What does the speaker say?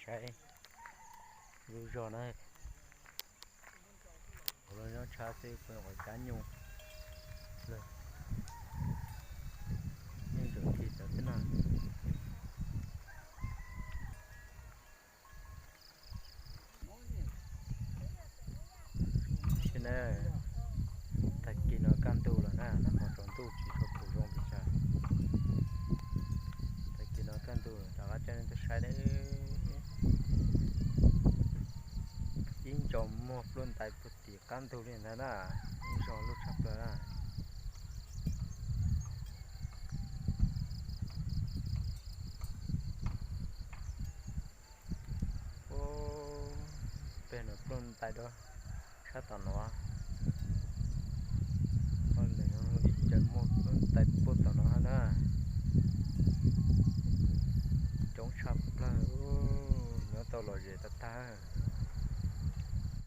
Lub zog na, los nyob tshab xwb, kuv ua cab nyuj lawm, yeej ntsaum thi tawv xwb na. Tag kis no kaj ntug lawm na, nag hmo tsaus ntuj tsis tshua pom zoo pes tsawg. Tag kis no kaj ntug lawm, rov qab coj nej tuaj saib na. Ib ntsaum muag pluj ntais puag tim qab ntug li ntag na, ib zog luj tshaj plaws na. Pem no pluj ntais dua sab tom no, ib ntsaum muag pluj ntais puag tom no na. Coob tshaj plaws, nyob tau lom zem tag tag.